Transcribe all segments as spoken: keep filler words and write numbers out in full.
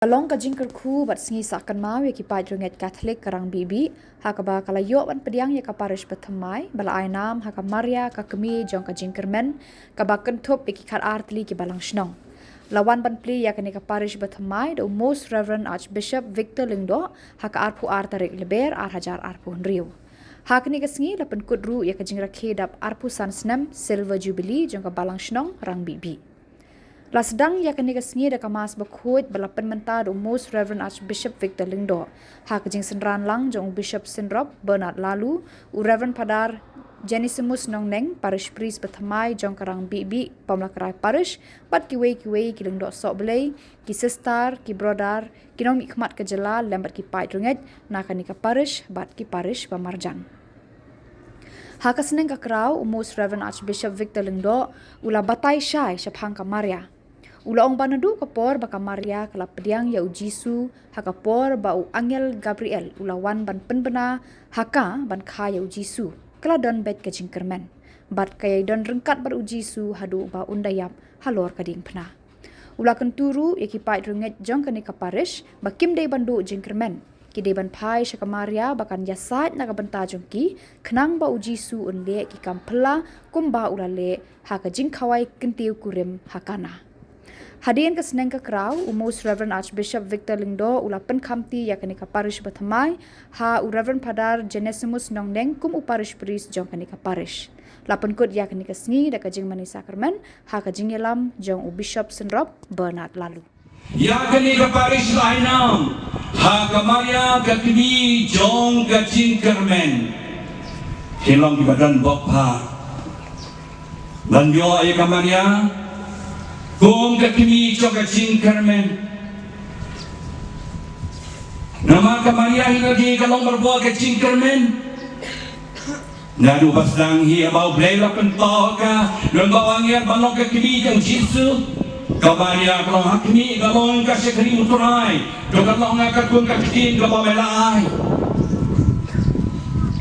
Ka long ka jingkyrkhu bad sngi sah kynmaw ïa ki paid riewngeit Katholik ka Rang Bihbih, ha kaba ka la ïoh ban pdiang ïa ka parish bathymmai ba la ai nam ha ka Maria ka kmie jong ka jingkyrmen, kaba kynthup ïa ki khatar tylli ki balang shnong. La wan ban plie ïa kane ka parish bathymmai da u Most Reverend Archbishop Victor Lyngdoh ha ka arphew ar tarik Lber ar hajar arphew hynriew. Ha kane ka sngi la pynkut ruh ïa ka jingrakhe dap arphew san snem Silver Jubilee jong ka balang shnong Rang Bihbih. La sdang ïa kane ka sngi da ka Mass bakhuid ba la pynmynta da u Most Reverend Archbishop Victor Lyngdoh, ha ka jingsynran lang jong u Bishop Synrop Bernard Laloo, u Reverend Father Genesimus Nongneng, Parish Priest bathymmai jong ka Rang Bihbih Pamlakrai Parish, bad kiwei kiwei ki lyngdoh sohblei, ki sister, ki brother, ki nongmihkhmat ka jylla lem bad ki paid riewngeit na kane ka parish bad ki parish ba marjan. Ha ka sneng ka kraw, u Most Reverend Archbishop Victor Lyngdoh u la batai shai shaphang ka Maria. U la ong ba naduh ka por ba ka Maria ka la pdiang ïa u Jisu, ha ka por ba u angel Gabriel u la wan ban pynbna ha ka ban kha ïa u Jisu, ka la don beit ka jingkyrmen, bad ka ïai don ryngkat bad u Jisu haduh ba un da ïap halor ka diengphna. U la kyntu ruh ïa ki paid riewngeit jong kane ka parish ba kim dei ban duh jingkyrmen, ki dei ban phai sha ka Maria ba kan ïasaid na ka bynta jong ki, khnang ba u Jisu un leh ki kam phylla kumba u la leh ha ka jingkhawai kyntiew kurim ha Kana. Hadien ka sneng ka kraw, u Most Reverend Archbishop Victor Lyngdoh u la pynkhamti ïa kane ka parish bathymmai ha u Reverend Father Genesimus Nongneng kum u Parish Priest jong kane ka parish. La pynkut ïa kane ka sngi da ka jingmane sakramen ha ka jingïalam jong u Bishop Synrop Bernard Laloo. Ïa kane ka parish la ai nam ha ka Maria ka kmie jong ka jingkyrmen. Ki long kiba don bok pha ban ïoh ïa ka Maria kum ka kmie jong ka jingkyrmen. Namar ka Maria hi lade ka long barabor ka jingkyrmen. Naduh ba sdang hi, haba U Blei u la pynpaw ha ka, don ba u angel ban long ka kmie jong u Jisu. Ka Maria ka long ha khmih, ka long ka shakri U Trai. To ka long ha ka kum ka ktien kaba me la ai.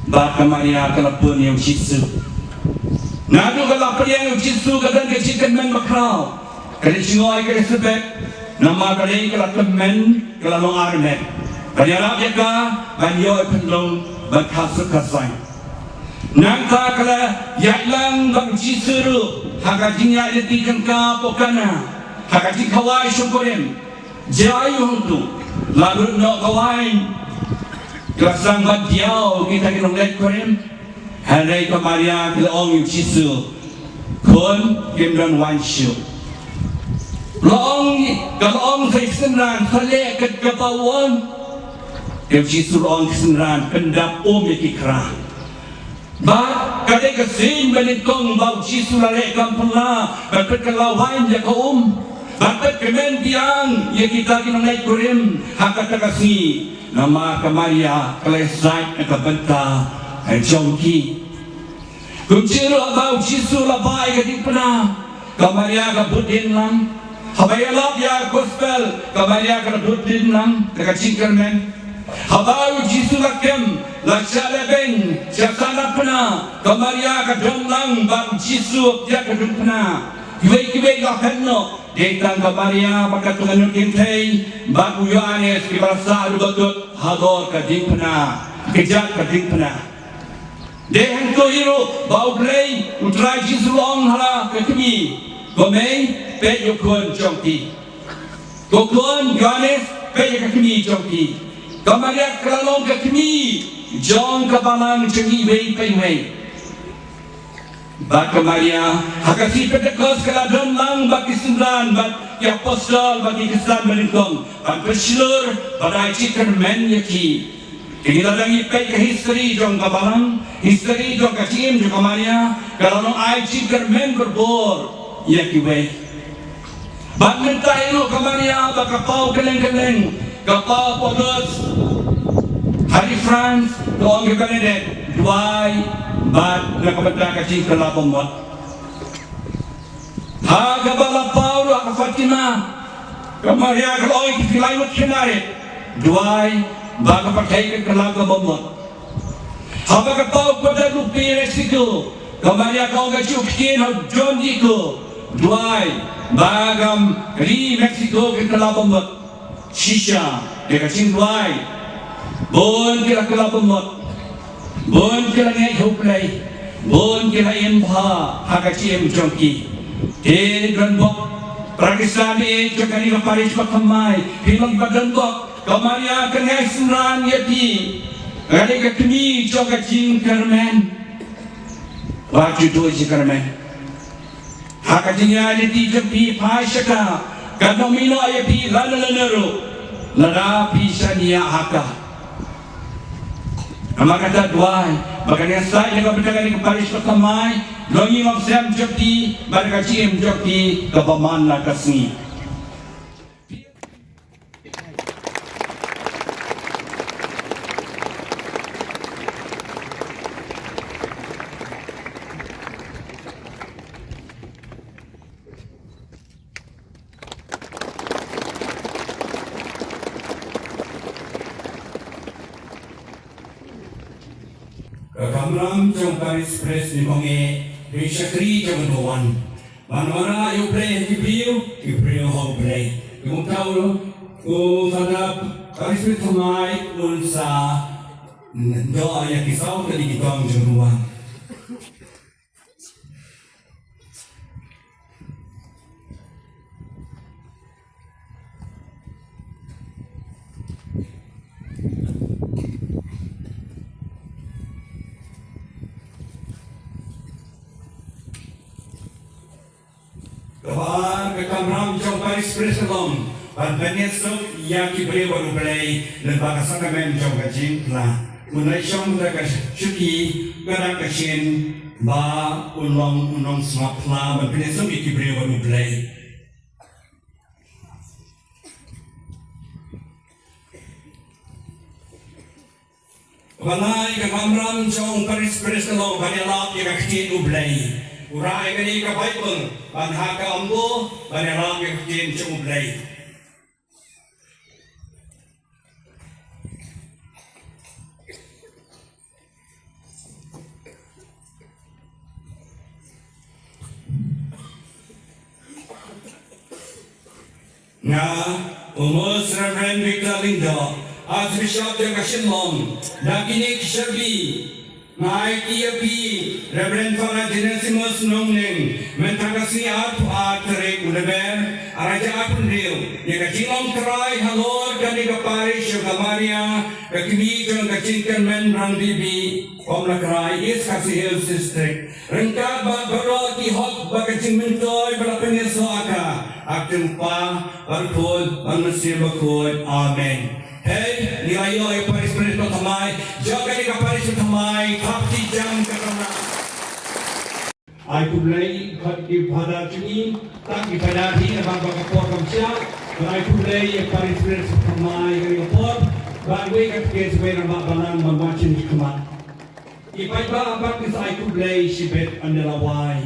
Bad ka Maria ka la pun ïa u Jisu. Naduh ka la pdiang ïa u Jisu ka don ka jingkyrmen bakhraw. Ka dei jngoh ïa ka Elisabet, namar ka dei ka la tymmen, ka la long armet. Ban ïarap ïa ka ban ïoh ïa ka pynlong ban kha suk kha saiñ. Nangta ka la ïaid lang bad u Jisu ruh ha ka jingïaid lynti tyngka hapoh Kana, ha ka jingkhawai shongkurim. Jia aïu hangtu? La lut noh ka waiñ. Ka la sdang ban diaw kita ki nongleit kurim. Hynrei ka Maria ka la ong ïa u Jisu, khun, kim don waiñ shuh. La ong, ka la ong sa ïa ki synran, sa leh kat kaba u ong. Te u Jisu u la ong ïa ki synran, pyndap um ïa ki khra. Bad ka dei ka sien ba nyngkong ba u Jisu u la leh kam phylla, bad peit ka la waiñ ïa ka um, bad peit kmen biang ïa kita ki nongleit kurim ha kata ka sngi. Namar ka Maria ka la ïasaid na ka bynta jong ki. Kumjuh ruh haba u Jisu u la bah ïa ka diengphna, ka Maria ka bud dieng lang. Haba ïalap ïa ka gospel, ka Maria ka la bud dieng lang da ka jingkyrmen. Haba u Jisu la kem, la shah lehbeiñ, shah sahnarphna, ka Maria ka don lang bad u Jisu ïa ka diengphna. Kiwei kiwei la khet noh, dei tang ka Maria bad ka Tnga Kynthei bad u Ïoannis kiba la sah haduh ba kut halor ka diengphna, ka jait ka diengphna. Dei hangto hi ruh ba U Blei U Trai Jisu u la ong ha la ka kmie, ko mei, peit ïa u khun jong phi. Ko khun, Ïoannis, peit ïa ka kmie jong phi. Ka Maria ka la long ka kmie jong ka balang jong ngi iwei pa iwei. Bad ka Maria, ha ka sngi Pentekost ka la don lang bad ki synran, bad ki apostol, bad ki khristan ba nyngkong, ban pynshlur, ban ai jingkyrmen ïa ki. Te ngi la dang ïa peit ka history jong ka balang, history jong ka jingim jong ka Maria, ka la long ai jingkyrmen barabor ïa kiwei. Bad mynta hi ruh ka Maria ba ka paw kylleng kylleng, ka paw Paulus ha ri France, ka ong ïa ka Bernadette, duwai bad na ka bynta ka jingkylla bamut. Ha kaba la paw ruh ha ka Fatima, ka Maria ka la ong ïa ki lai ngut khynnah rit, duwai ba ka pyrthei kan kylla ka bamut. Haba ka paw Guadalupe Mexico, ka Maria ka ong ka juh ktien ha u Juan Diego, duwai ba ka ri Mexico kan kylla bamut. Shisha, da ka jingduwai. Bun ki la kylla bamut. Bun ki la ngeit ha U Blei. Bun ki la im bha ha ka jingim jong ki. Te don bok. Para Khristan jong kane ka parish bathymmai. Phi long ba don bok. Ka Maria kan ngai synran ïa phi. Ka dei ka kmie jong ka jingkyrmen. Wat ju duh jingkyrmen. Ha ka jingïaid lynti jong phi phai sha ka, kan ym ïehnoh ïa phi lano lano ruh lada phi shaniah ha ka. Namar kata duwai ba kan ïasaid ïa ka bynta kane ka parish bathymmai, longïing longsem jong phi bad ka jingim jong phi kaba man la ka sngi. Ka kamram jong parish priest, ngi ong ïa ki shakri jong u Blei. Ban wanrah ïa U Blei ha ki briew, ki briew ha U Blei. Kumta u, u Father parish priest thymmai un sa duh ïa ki saw tylli ki dong jong u. Kaba ar, ka kamram jong parish priest ka long ban pynïasuk ïa ki briew bad U Blei lyngba ka sakramen jong ka jingphla. Un ai shong da ka shuki, ka da ka shin, ba un long u nongsngap phla ban pynïasuk ïa ki briew bad U Blei. Kaba lai, ka kamram jong parish priest ka long ban ïalap ïa ka ktien U Blei. U rah ïa kane ka Baibl ban ha ka ambo ban ïalap ïa ka ktien jong U Blei. Nga, u Most Reverend Victor Lyngdoh, Archbishop jong ka Shillong, da kine ki shyrkhei, nga aiti ïa phi, Reverend Father Genesimus Nongneng, mynta ka sngi arphew ar tarik u Lber, ar hajar arphew hynriew, ïa ka jinglong trai halor kane ka parish jong ka Maria, ka kmie jong ka jingkyrmen rangbah, Umla Krai, East Khasi Hills District. Ryngkat bad baroh ki hok ba ka jingmyntoi ba la pynïasoh ha ka, ha ka kyrteng u Kpa bad u Khun bad u Mynsiem Bakhuid. Amen. Hei, ngi la ïoh ïa parish priest bathymmai, jong kane ka parish bathymmai, thap kti jam ka tang na. Ai khublei, khot ki Father jong ngi, tang ki Father hi, namar ba ka por kam shah, bad ai khublei ïa parish priest bathymmai kane ka por, bad wei ka ktien sawei namar ba nang ban wan shim khmat. Ki paidbah bad ki sa ai khublei shibit, ynda la wai.